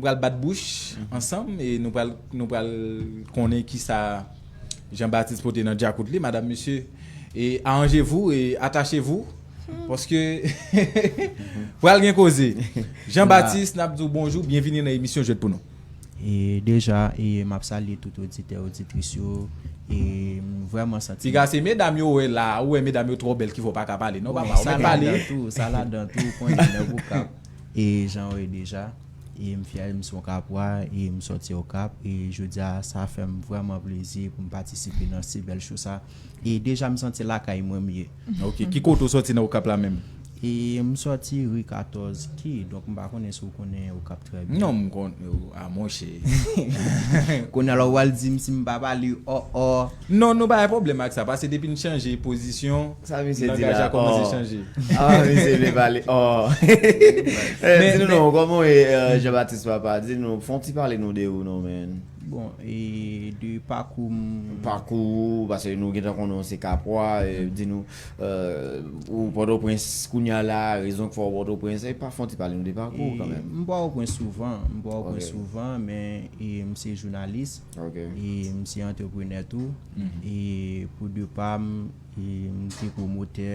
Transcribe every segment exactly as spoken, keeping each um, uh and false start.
pral bat bouch ansanm e nou pral, nou pral konnen kisa Jean Baptiste pote nan djakout li, madam, mesye. E arrangez-vous et attachez-vous. Paske pral gen koze. Jean Baptiste, n ap di w bonjou, byenvini nan emisyon Jwèt pou nou. E deja, e m ap salye tout oditè, oditris yo. E m vrèman santi. Piga se medam yo wè la, ou wè medam yo twò bèl ki fè w pa ka pale. Non, papa, ou mèt pale. Sa ladan tou, sa ladan tou, konnen nèg Okap. E jan w wè deja. E m fyè, m se yon Kapwa, e m sòti Okap. E jodi a, sa fè m vrèman plezi pou m patisipe nan si bèl show sa. E deja, m santi lakay mwen m ye. Ok, ki kote w sòti nan Okap la menm? E m sòti ri katòz ki, donk m pa konnen si w konnen Okap trè byen. Non, m konnen, a monchè. Kounye a la w al di m si m pa pale ò ò. Non, nou pa gen pwoblèm ak sa, paske depi n chanje pozisyon, langaj la kòmanse chanje. Ah, misye vle pale ò. Eh, di nou non, kòman w ye, euh, Jean Baptiste papa? Di nou, fè yon ti pale nou de ou non, man. Bon, e de pakou m. Pakou ou, paske nou gentan konnen w se Kapwa, e di nou, euh, ou Pòtoprens kounye a la, rezon k fè w Pòtoprens, e pa fè yon ti pale nou de pakou w kanmenm. M Pòtoprens souvan, m Pòtoprens souvan, men e m se jounalis, e m se antreprenè tou, e pou de pa m, e m te pwomotè,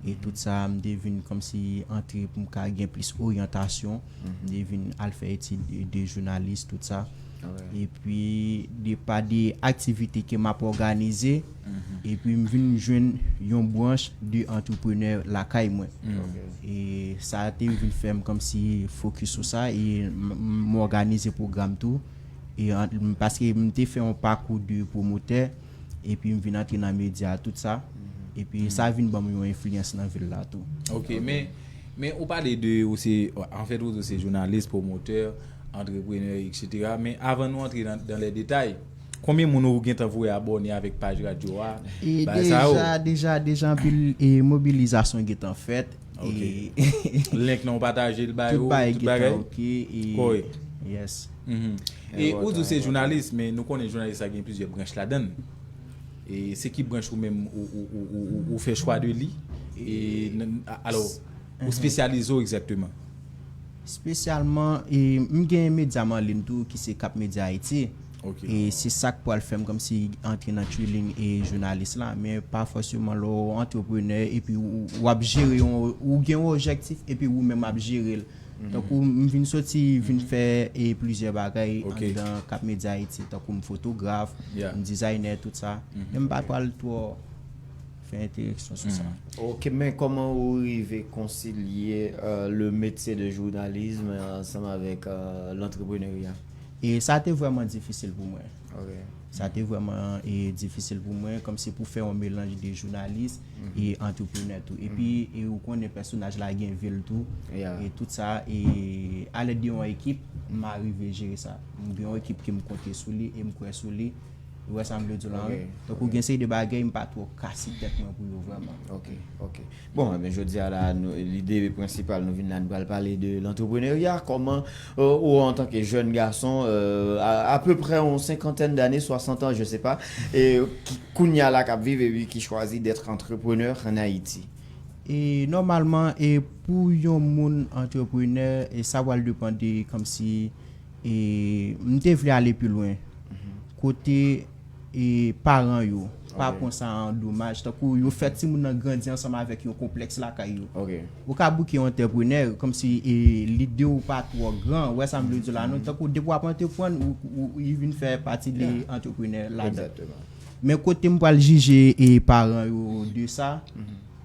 e tout sa, m te vin kòmsi antre pou m ka gen plis oryantasyon, m te vin al fè etid de jounalis, tout sa. Epi de pa de aktivite ke m ap òganize, epi m vin jwenn yon branch de antreprenè lakay mwen. E sa te vin fè m kòmsi fokis sou sa, e m m òganize pwogram tou. E an- m- paske m te fè yon pakou de pwomotè, epi m vin antre nan medya, tout sa. Epi sa vin ban m yon enfliyans nan vil la tou. Ok, men men ou pale de, ou se, anfèt, ou di w se jounalis, pwomotè, antreprenè, etsetera. Men avan nou antre nan, dans les détails, konbyen moun ou gentan voye abòne avèk paj radyo a? E bagay sa yo? Deja, deja, deja anpil e mobilizasyon gentan fèt. Ok. Link nan ou pataje l ba yo, tout bagay? Tout bagay gentan ok. E, yes. E ou di w se jounalis, men nou konnen jounalis la gen plizyè branch ladan l. E se ki branch ou menm ou, ou, ou, ou, ou fè chwa de li? E, alò, ou espesyalize w egzakteman? Espesyalman, e, m gen medya m an liy tou ki se Cap Media Haiti. E se sa k pral fè m kòmsi antre nan thrilling e jounalis la. Men pa fòseman lè w antreprenè epi w, w ap jere yon, ou gen yon objektif epi ou menm ap jere l. Tankou m vin soti, vin fè e plizyè bagay anndan Cap Media Haiti, tankou m fotograf, m dizaynè, tout sa. Men m pa pral twò fè entèvansyon sou sa. Ok, men kòman ou rive konsilye euh, le métier de journalisme ansanm avèk euh, l'entrepreneuriat? E sa te vrèman difisil pou mwen. Sa te vrèman e, difisil pou mwen, kòmsi pou fè yon melanj de jounalis e antreprenè tou. Epi, e ou konnen pèsonaj la gen vi l tou. E tout sa, e alèd de yon ekip, m arive jere sa. M gen yon ekip ke m konte sou li e m kwè sou li. Ou wè sa m vle di w la, wi. Tankou gen seri de bagay, m pa twò kase tèt mwen pou yo vrèman. Ok, ok. Bon, enben, jodi a la, nou, lide prensipal, nou vin la, nou pral pale de lantreprenerya, kòman euh, ou antanke jèn gason, euh, a, apeprè yon senkantèn dane, swasant an, je sais pas, e ki, kounye a la k ap viv epi ki chwazi d'être entrepreneur en Haïti. E nòmalman, e pou yon moun antreprenè, e sa pral depann de kòmsi e m te vle ale pi lwen. Kote e paran yo pa pran sa an domaj, tankou yo fè timoun nan grandi ansanm avèk yon konplèks lakay yo. Ou ka bouke yon antreprenè, kòmsi e lide w pa twò gran, ou wè sa m vle di w la non, tankou depi w ap antreprann, ou, ou, ou vin fè pati de antreprenè ladan. Men kote m pral jije e paran yo de sa,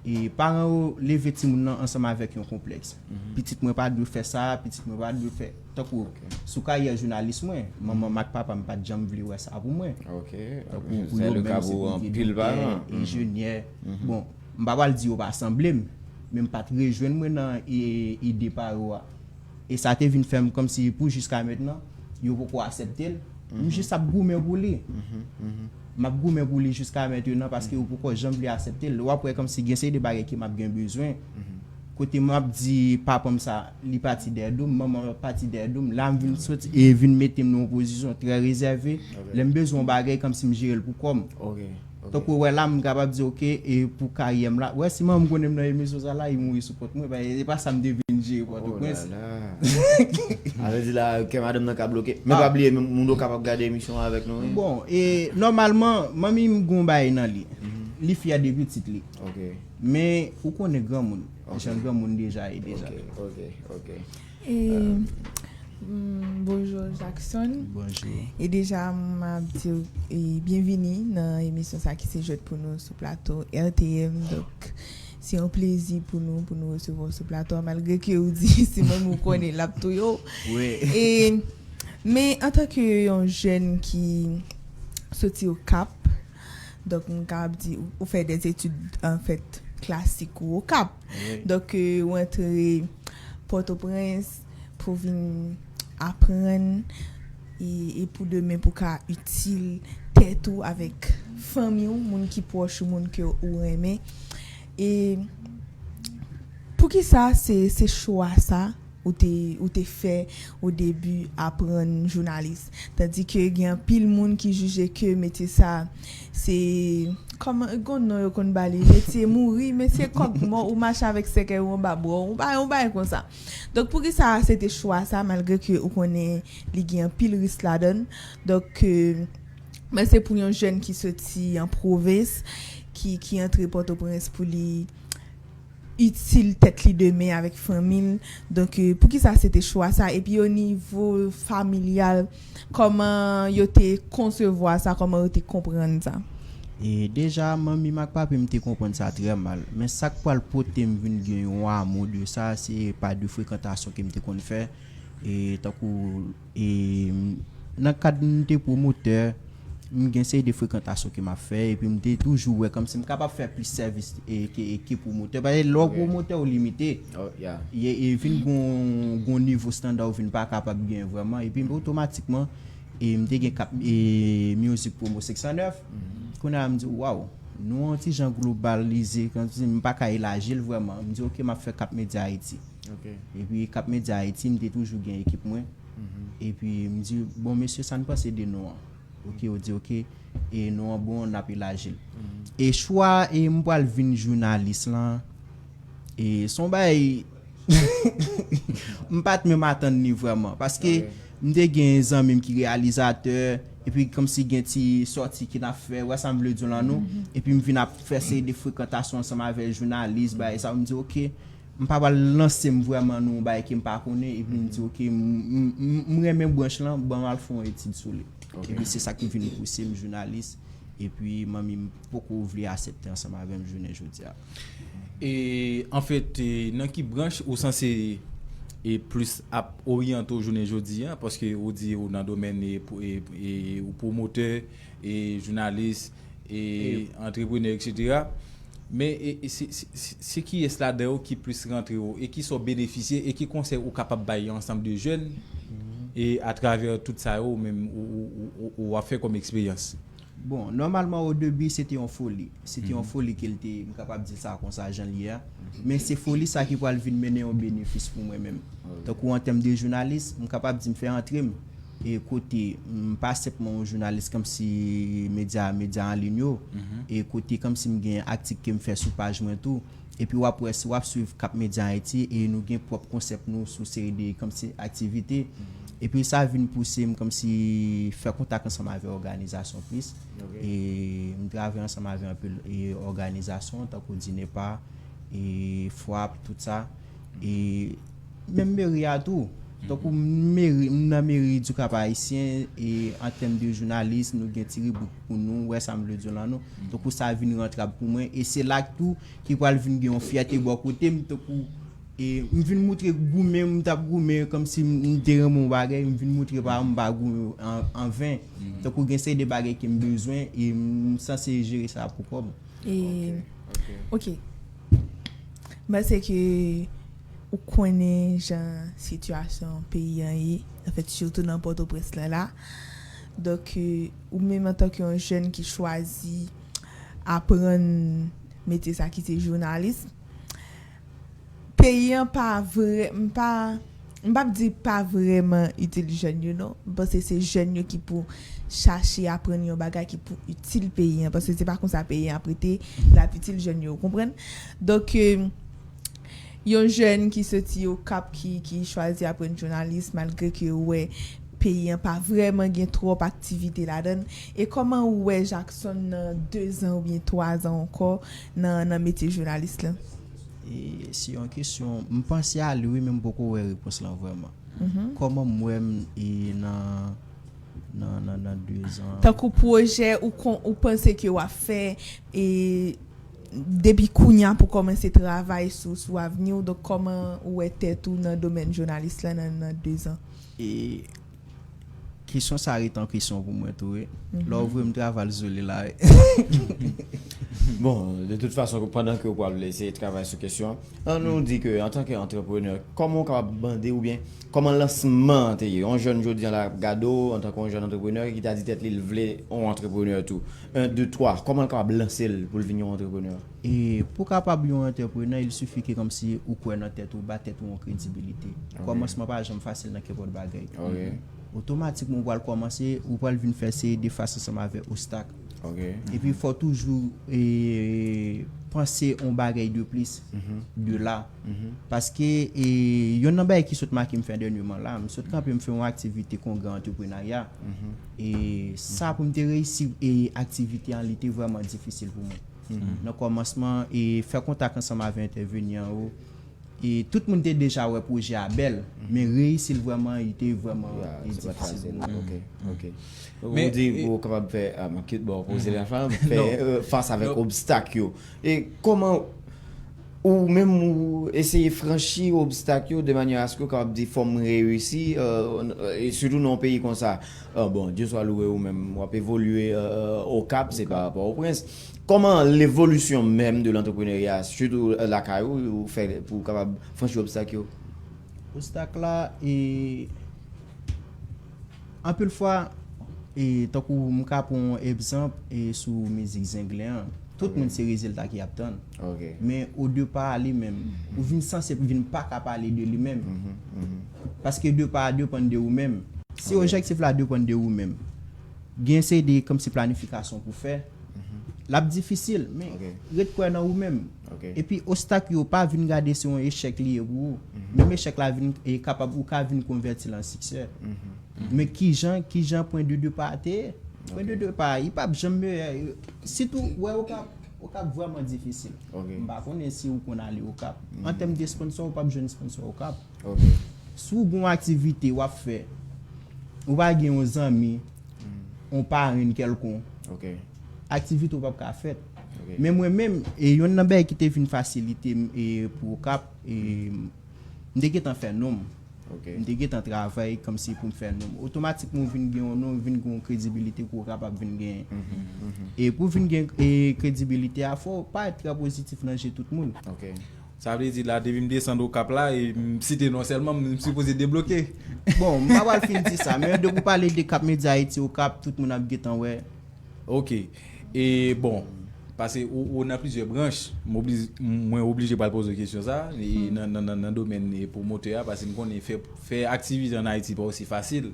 e paran yo leve timoun nan ansanm avèk yon konplèks. Pitit mwen pa dwe fè sa, pitit mwen pa dwe fè. Tankou sou karyè jounalis mwen, manman m ak papa m pa t janm vle wè sa pou mwen. Tankou pou yo menm se pou te doktè, enjenyè. Bon, m pa pral di yo pa sanble m, men m pa t rejwenn mwen nan e, ide pa yo a. E sa te vin fè m kòmsi pou jiska mentnan, yo poko aksepte l. M jis ap goumen pou li. M ap goumen pou li jiska mentnan paske yo poko janm vle aksepte l. W ap wè kòmsi gen seri de bagay ke m ap gen bezwen. Kote m ap di papa m sa, li pati dèyè do m, manman m pati dèyè do m. La m vin soti e vin mete m nan yon pozisyon trè rezève. Lè m bezwen yon bagay, kòmsi m jere l pou kò m. Tankou w wè la, m kapab di, oke, e pou karyè m la. W wè, si manman m konnen m nan emisyon sa la, li mouri sou kont mwen. E pa sa m te vin Jere Pòtoprens. Sa vle di la, kè madanm nan ka bloke. Men pa bliye, moun yo kapab gade emisyon an avèk nou, wi. Bon, e nòmalman, manmi m gon bagay nan li. Li fyè de pitit li. Men, ou konnen granmoun. Jan granmoun deja ye deja. E, mm, bonjou Jackson. Bonjou. E deja, m ap di w, e, byenvini nan emisyon sa ki se Jwèt pou nou sou plato R T M. Donk, se yon plezi pou nou, pou nou resevwa w sou plato a, malgre ke ou di si manmi w konnen, l ap touye w. E, men antanke yon jèn ki soti Okap, donk, m kapab di, ou, ou fè des études, an fèt, klasik ou Okap. Donk, e, ou antre Pòtoprens pou vin aprann e, e pou demen pou ka itil tèt ou avèk fanmi w, moun ki pwòch ou, moun ke ou renmen. E poukisa se, se chwa sa ou te, ou te fè o debi aprann jounalis? Tandi ke gen anpil moun ki jije ke metye sa se kòman, gon non yo konn ba li, metye mouri, metye kòk mò, ou mache avèk sèkèy ou anba bra w, ou ba, ou bagay konsa. Donk, poukisa se te chwa sa, malgre ke ou konnen li gen anpil risk ladan l? Donk, e, men se pou yon jèn ki soti an pwovens, ki, ki antre Pòtoprens pou li itil tèt li demen avèk fanmi l. Donk, e, poukisa se te chwa sa? Epi o nivo familyal, kòman yo te konsevwa sa? Kòman yo te konprann sa? E deja, manmi m ak papi m te konprann sa trè mal. Men sa k pral pote m vin gen yon amou de sa, se pa de frekantasyon ke m te konn fè. E tankou, e, nan kad m te pwomotè, m gen seri de frekantasyon ke m ap fè, epi m te toujou wè kòmsi m kapab fè plis sèvis e, ke, ke pwomotè. Paske lè w pwomotè, ou limite. E, e vin gon, gon nivo estanda ou vin pa kapab gen vrèman. Epi otomatikman, e m te gen kap, e, Music Promo senk san nèf. Kounye a, m di, waw, nou yon ti jan globalize, kòmsi m pa ka elaji l vrèman. M di, oke, m ap fè Cap Media Haiti. Epi Cap Media Haiti, m te toujou gen ekip mwen. Epi m di, bon, mesye, sa n panse de non an? Oke, yo di, oke, e non an bon, n ap elaji l. E chwa, e m pral vin jounalis lan, e se yon bagay, m pa t menm atann li vrèman. Paske m te gen zanmi m ki reyalizatè, epi kòmsi gen ti sòti ke n ap fè, wè sa m vle di w lan nou, epi m vin ap fè seri de frekantasyon ansanm avè jounalis, bagay sa, m di, oke, m pa pral lanse m vrèman nan yon bagay ke m pa konnen, epi m di, oke, m, m, m, m renmen branch lan, ban m al fè yon etid sou li. Epi se sa ki vin pouse m jounalis, epi manmi m poko vle aksepte ansanm avè m jounen jodi a. E, anfèt, e, nan ki branch ou sanse, e, plis ap oryante w jounen jodi a? Paske ou di ou nan domèn, e, pwo-, e, e, ou pwomotè, e, jounalis, e, antreprenè, etsetera. Men, e, e, se, se, se, se kiyès ladan yo ki plis rantre w, e kisa w benefisye, e ki konsèy ou kapab bay yon ansanm de jèn, e atravè tout sa yo, ou menm, ou, ou, ou, ou, ou ap fè kòm eksperyans? Bon, nòmalman, o debi, se te yon foli. Se te yon foli ke l te, m kapab di sa konsa, jan l ye a. Men se foli sa ki pral vin mennen yon benefis pou mwen menm. Tankou an tèm de jounalis, m kapab di m fè antre m. E kote, m pa senpman yon jounalis kòmsi medya, medya an liy yo. E kote kòmsi m gen atik ke m fè sou paj mwen tou. Epi w ap wè, si w ap swiv Cap Media Haiti, e nou gen pwòp konsèp nou sou seri de kòmsi aktivite. Epi sa vin pouse m kòmsi fè kontak ansanm avè òganizasyon plis. E m travay ansanm avè anpil, e, òganizasyon, tankou DINEPA, e, FWAP, tout sa. E menm meri a tou. Tankou meri, m nan meri du Cap Haïtien, e an tèm de jounalis, nou gen ti ribrik pou nou, wè sa m vle di w lan nou. Tankou sa vin rantrab pou mwen, e se la tou ki pral vin gen yon fyète bò kote m, tankou, e m vin moutre goumen m t ap goumen, kòmsi m, m te renmen yon bagay, m vin moutre pa m pa goumen an, an ven. Tankou gen seri de bagay ke m bezwen, e m sanse jere sa pou kò m. E, ok. M panse ke ou konnen jan sitiyasyon peyi an ye, anfèt, sitou nan Pòtoprens lan la. Donk, e, ou menm antanke yon jèn ki chwazi aprann metye sa ki se jounalis, peyi an pa vrè, m pa, m p ap di pa vrèman itil jèn yo non. M panse se jèn yo ki pou chache aprann yon bagay ki pou itil peyi an, paske se pa konsa peyi an ap rete, l ap itil jèn yo, ou konprann? Donk, e, Yon jèn ki soti Okap ki, ki chwazi aprann jounalis malgre ke ou wè peyi an pa vrèman gen twòp aktivite ladan l. E kòman ou wè Jackson nan de zan oubyen twa zan ankò nan, nan metye jounalis lan? E se yon kesyon, m panse a li wi, men m poko wè repons lan vrèman. Kòman m wè m e nan nan nan nan de zan? Tankou pwojè ou, kon, ou panse ke w ap fè e depi kounya pou kòmanse travay sou, sou avni w, donk kòman ou wè tèt ou nan domèn jounalis la nan, nan de zan? E kesyon sa ret an kesyon pou mwen tou wi. Lè w voye m travay sou li la wi. Bon, de tout fason, pandan ke w pral eseye travay sou kesyon an, an nou di ke antanke antreprenè, kòman w kapab mande oubyen kòman lansman an te ye? Yon jèn jodi an la ap gade w antanke yon jèn antreprenè ki ta di tèt li l vle yon antreprenè tou. En, de, twa, kòman l kapab lanse l pou l vin yon antreprenè? E pou kapab yon antreprenè, il sifi ke kòmsi ou kwè nan tèt ou, ba tèt ou yon kredibilite. Kòmansman pa janm fasil nan kenpòt bagay. Otomatikman ou pral kòmanse, ou pral vin fè seri de fas ansanm avèk ostak. Epi fò toujou e, panse on bagay de plis de la. Paske e, yonn nan bagay ki sot make m fè dènyèman la, m sot kanpe m fè yon aktivite kongrè antreprenarya. E sa pou m te reyisi e, aktivite an, li te vrèman difisil pou mwen. Nan kòmansman, e fè kontak ansanm avèk entèveni an yo, e tout moun te deja wè pwojè a bèl, men reyisi l vrèman, li te vrèman e, difisil pou mwen. Ou di ou kapab fè, ah, m kit bò poze la fanm, fè euh, fas avèk obstak yo. E kòman ou menm ou eseye franchi obstak yo de manyè aske ou kapab di fò m reyisi, euh, e sitou nan yon peyi konsa. Ah, bon, Dye swa louwe ou menm w ap evolye euh, Okap, se pa Pòtoprens. Kòman levolisyon menm de lantreprenerya, sitou lakay ou, ou fè pou w kapab franchi obstak yo? Obstak la, e anpil fwa, e tankou m ka pran yon egzanp e sou mizik Zenglen an. Tout moun se rezilta ki ap tann. Men o depa li menm, ou vin sanse vin pa ka pale de li menm. Paske depa a depann de ou menm. Si objektif la depann de ou menm, gen seri de kòmsi planifikasyon pou fè, l ap difisil, men ret kwè nan ou menm. Epi ostak yo pa vin gade se yon echèk li ye pou ou. Menm echèk la vin e kapab ou ka vin konvèti l an siksè. Men kijan, kijan pwen de depa a te ye? Pwen de depa a, li p ap janm meyè. Sitou, wè Okap, Okap vrèman difisil. M pa konnen si ou konn ale Okap. An tèm de sponsò, ou p ap jwenn sponsò Okap. Si w gen yon aktivite w ap fè, ou pa gen yon zanmi, yon parenn kèlkonk, aktivite w p ap ka fèt. Men mwen menm, e yonn nan bagay ki te vin fasilite m e pou Okap, e m te gentan fè non m. M te gentan travay kòmsi pou m fè non m. Otomatikman, ou vin gen yon non, ou vin gen yon kredibilite ke w kapab vin genyen. E pou w vin gen e kredibilite a, fò w parèt trè pozitif nan je tout moun. Sa vle di la, depi m desann Okap la, e m site non sèlman, m sipoze debloke. Bon, m pa pral fin di sa, men depi w pale de Cap Media Haiti, Okap, tout moun ap gentan wè. Ok. E bon, paske ou, ou nan plizyè branch, m oblij-, mwen oblije pral poze w kesyon sa, e nan, nan, nan, nan domèn e pwomotè a, paske m konnen fè, fè aktivite ann Ayiti pa osi fasil.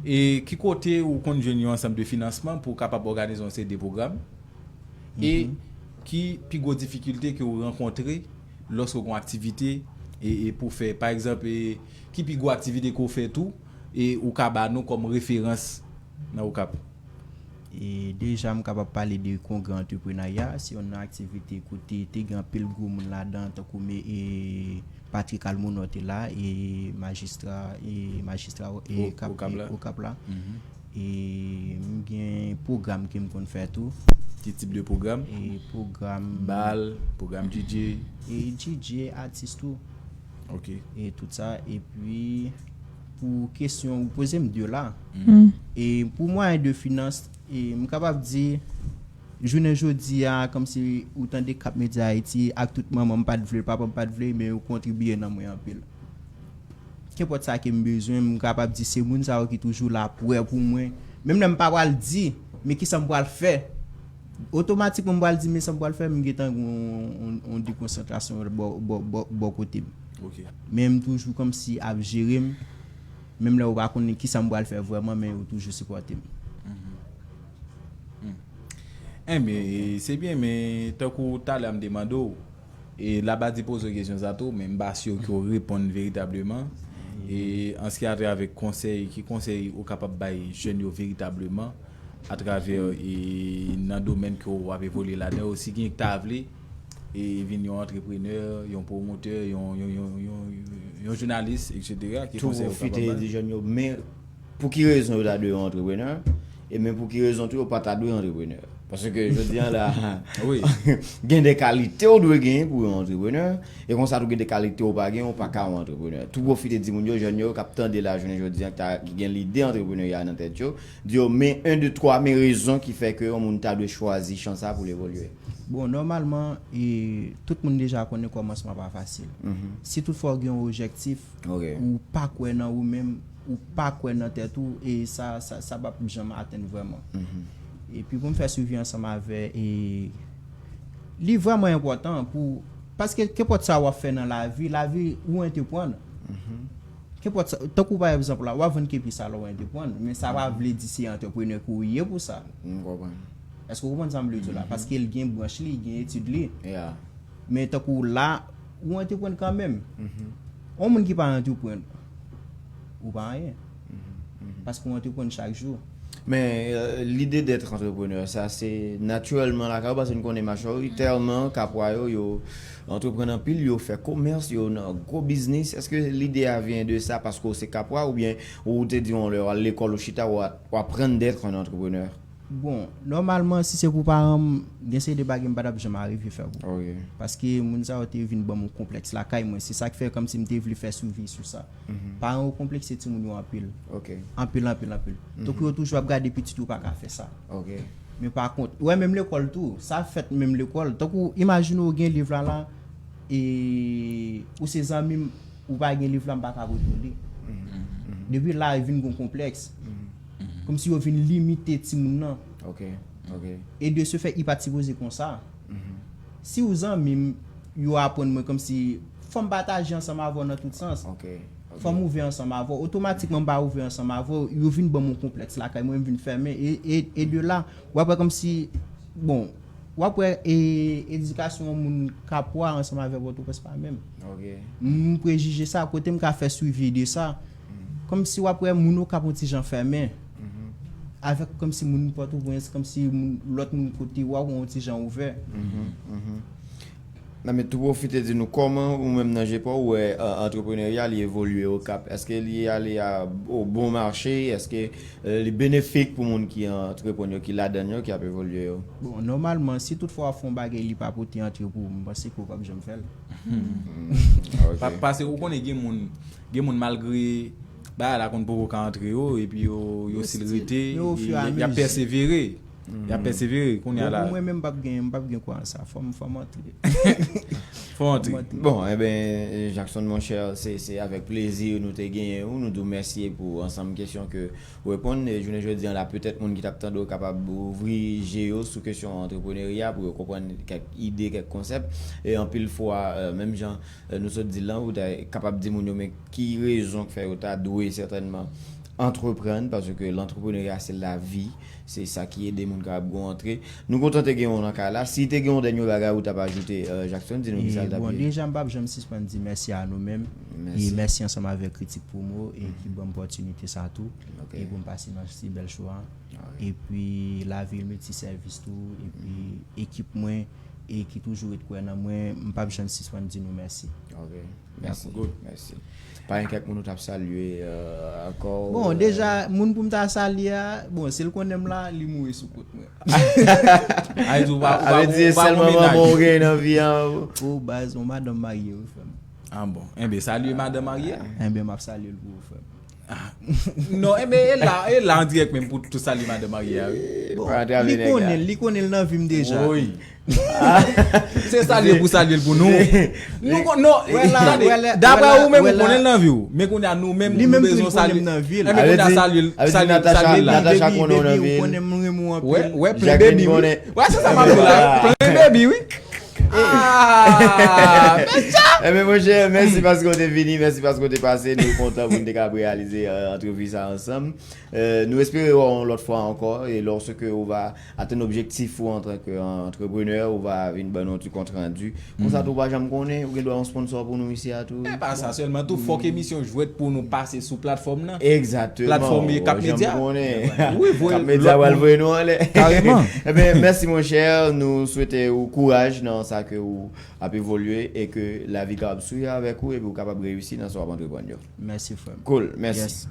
E ki kote ou konn jwenn yon ansanm de finansman pou w kapab òganize yon seri de pwogram? E ki pi gwo difikilte ke w rankontre lòske w gen yon aktivite e, e pou fè, pa egzanp, e ki pi gwo aktivite ke w fè tou e ou ka ba nou kòm referans nan Okap? E deja, m kapab pale de kongrè antreprenarya. Se yon aktivite kote te gen anpil gwo moun ladan, tankou me, e, Patrick Almonor te la, e majistra, e majistra e Okap la. E m gen pwogram ke m konn fè tou. Ki tip de pwogram? E pwogram. Bal, pwogram D J? E D J, atis tou. Ok. E tout sa. Epi, pou kesyon ou poze m de la. E pou mwayen de finans, e m kapab di, jounen jodi a, kòmsi ou tande Cap Media Haiti, ak tout manman m pa t vle, papa m pa t vle, men yo kontribiye nan mwen anpil. Kenpòt sa ke m bezwen, m kapab di se moun sa yo ki toujou la prè pou mwen. Menm lè m pa pral di, men kisa m pral fè? Otomatikman, m pral di, men sa m pral fè, m gentan gen yon, yon, yon dekonsantrasyon bò, bò, bò, bò kote m. Men m toujou kòmsi ap jere m. Menm lè ou pa konnen kisa m pral fè vrèman, men ou toujou sipòte m. Enben, se byen, men tankou talè a m te mande w, E Labadi poze w kesyon sa tou, men m pa si ke w reponn veritableman. E an ce qui a trait avèk konsèy, ki konsèy ou kapab bay jèn yo veritableman atravè e nan domèn ke w ap evolye ladan yo, si gen ki ta vle e vin yon antreprenè, yon pwomotè, yon, yon, yon, yon, yon jounalis, et cetera. Ki konsèy ou kapab bay? Tou pwofite di jèn yo, men pou ki rezon yo ta dwe yon antreprenè, e men pou ki rezon tou yo pa ta dwe antreprenè. Paske jodi an la, gen de kalite ou dwe genyen pou yon antreprenè, e konsa tou gen de kalite ou pa genyen, ou pa ka yon antreprenè. Tou pwofite di moun yo, jèn yo k ap tande la jounen jodi an, ki ta, ki gen lide antreprenerya nan tèt yo, di yo, men en, de, twa, men rezon ki fè ke yon moun ta dwe chwazi chan sa pou l evolye. Bon, nòmalman, e, tout moun deja konnen kòmansman pa fasil. Si toutfwa w gen yon objektif, ou pa kwè nan ou menm, ou pa kwè nan tèt ou, e sa, sa, sa p ap janm atenn vrèman. Epi pou m fè swivi ansanm avè, e, li vrèman enpòtan pou, paske kenpòt sa w ap fè nan lavi, lavi ou antreprendre. Kenpòt sa, tankou pa egzanp la, w ap vann kepi sa lè w antreprendre, men sa pa vle di se antreprenè ke w ye pou sa. M konprann. Èske w konprann sa m vle di w la? Paske l gen branch li, gen etid li. Men tankou la, ou antreprann kanmenm. Yon moun ki pa antreprann, ou pa anyen. Paske w antreprann chak jou. Men, euh, lide d'être entrepreneur, sa se natirèlman lakay ou, paske n konnen majoritèman Kapwa yo, yo antreprann anpil, yo fè komès, yo nan gwo biznis. Èske lide a vyen de sa paske w se Kapwa, oubyen ou te di yon lè, w al lekòl, ou chita, w a-, w aprann d'être un entrepreneur? Bon, nòmalman, si se pou paran m, gen seri de bagay m pa t ap janm arive fè pou. Paske moun sa yo te vin ban m yon konplèks lakay mwen. Se sa k fè kòmsi m te vle fè swivi sou sa. Paran yo konplekse timoun yo anpil. Anpil, anpil, anpil. Tankou yo toujou ap gade pitit yo pa ka fè sa. Men pa kont, ou wè menm lekòl tou, sa fèt menm lekòl. Tankou, imajine w gen liv la la, e ou se zanmi m, ou pa gen liv la, m pa ka pote w li. Depi la, vin gen yon konplèks. Kòmsi yo vin limite timoun nan. E de ce fait, li pa t sipoze konsa. Si w zanmi m, yo aprann mwen kòmsi fò m pataje ansanm avè w nan tout sans. Fò m ouvè ansanm avè w. Otomatikman, m pa ouvè ansanm avè w, yo vin ban m yon konplèks lakay mwen, m vin fèmen. E, e, e de la, w ap wè kòmsi, bon, w ap wè, e, edikasyon yon moun Kapwa ansanm avè Pòtoprens pa menm. M prejije sa, kote m ka fè swivi de sa. Kòmsi w ap wè moun Okap yon ti jan fèmen. Avèk kòmsi moun Pòtoprens, kòmsi moun, lòt moun kote, w ap wè yon ti jan ouvè. Nan men tou pwofite di nou kòman ou menm nan je pa w wè, euh, antreprenerya li evolye Okap. Èske li ale a o bon mache? Èske, euh, li benefik pou moun ki antreprann yo, ki ladann yo, ki ap evolye yo? Bon, nòmalman, si toutfwa w ap fè yon bagay li pa pote antre pou ou, m panse ke w p ap janm fè l. Pa, paske ou konnen gen moun, gen moun malgre bagay la konn poko ka antre yo, epi yo, yo still rete, y ap pèsevere. Y ap pèsevere, kounye a la. Bon, pou mwen menm, m p ap gen, m p ap gen kwa an sa. Fò m, fò m antre. Fò w antre. Bon, enben, Jackson, monchè, se, se avèk plezi nou te genyen ou. Nou di w mèsi pou ansanm kesyon ke w reponn. E jounen jodi an la, petèt moun ki t ap tande w kapab ouvri je yo sou kesyon antreprenerya pou yo konprann kèk ide, kèk konsèp. E anpil fwa, euh, menm jan, euh, nou sot di l lan, ou ta kapab di moun yo, men ki rezon k fè yo ta dwe sètènman antreprann, paske lantreprenerya se lavi, se sa ki ede moun kapab gon antre. Nou kontan te gen w nan kay la. Si te gen yon dènye bagay ou t ap ajoute, euh, Jackson, di nou kisa l t ap ye. Bon, deja, m p ap janm sispann di mèsi a nou menm. E mèsi ansanm avèk Kritik Promo, e ki ban m opòtinite sa tou. E pou m pase nan si bèl cho a. Epi, Lavil Multiservice tou, epi ekip mwen, e ki toujou ret kwè nan mwen, m p ap janm sispann di nou mèsi. Mèsi. Mèsi. Pa gen kèk moun ou t ap salye, euh, ankò? Bon, deja, moun pou m ta salye a, bon, si l konnen m la, li mouri sou kont mwen. A vle di, ou pa, ou pa, ou pa gon mennaj. Sèl manman ou genyen nan vi an. O, baz, yon madanm marye, wi, frè m. Ah bon. Enben, salye madanm marye a. Enben, m ap salye l pou ou, frè m. Ah. Non, enben, e la, e la an dirèk menm pou tou salye madanm marye a, wi. Bon, li konnen l, li konnen l nan vi m deja. Wi. Se salye pou salye l pou nou. Nou kon, non, tande, daprè ou menm ou konnen l nan vi w. Men kounye a nou menm, nou bezwen salye. Enben kounye a salye l, salye l, salye l la. Natacha konnen w nan vi l. Ou konnen m renmen w anpil. Wè, wè, plen baby, wi. Wè, se sa m ap di la, wi. Plen baby, wi. Ah, men sa! Ebyen, monchè, mèsi paske w te vini, mèsi paske w te pase. Nou kontan pou n te kab reyalize euh, antrevi sa ansanm. Euh, nou espere wè w yon lòt fwa ankò. E lòske ou va atenn objektif ou antanke antreprenè, ou va vin ban nou yon ti kontrandi. Konsa tou, ou pa janm konnen, ou gen dwa yon sponsor pou nou isi a tou. E pa sa sèlman, tou fòk emisyon jwèt pou nou pase sou platfòm nan. Egzakteman. Platfòm Cap Media. Wi, voye Cap Media pral voye nou anlè. Kareman. Ebyen, mèsi, monchè. Nou swete ou kouraj nan sa ke ou ap evolye e ke lavi kapab souri avèk ou epi ou kapab reyisi nan sa w ap antreprann yo. Mèsi, frè m. Cool, mèsi.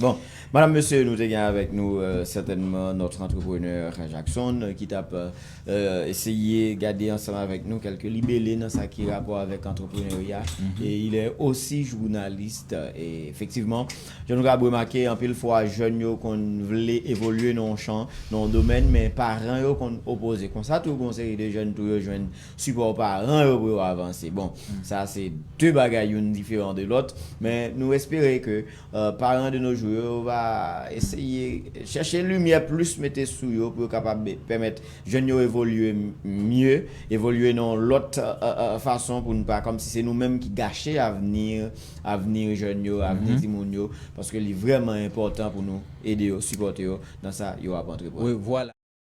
Bon, madam, mesye, nou te gen avèk nou euh, sètènman notre entrepreneur Jackson euh, ki t ap euh, eseye gade ansanm avèk nou kèlke libele nan sa ki rapò avèk antreprenarya. E il est aussi journaliste. E efektivman, jan nou ka remake, anpil fwa jèn yo konn vle evolye nan yon chan, nan yon domèn, men paran yo konn opoze. Konsa tou, gon seri de jèn tou yo jwenn sipò paran yo pou yo avanse. Bon, sa se de bagay, youn diferan de lòt, men nou espere ke euh, paran de nos jours yo va eseye chèche limyè plis mete sou yo pou yo kapab pèmèt jèn yo evolye mye, evolye nan lòt euh, euh, fason pou n pa kòmsi se nou menm ki gache avni avni jèn yo, avni timoun yo, paske li vrèman enpòtan pou nou ede yo, sipòte yo nan sa yo ap antreprann. Wi, vwala.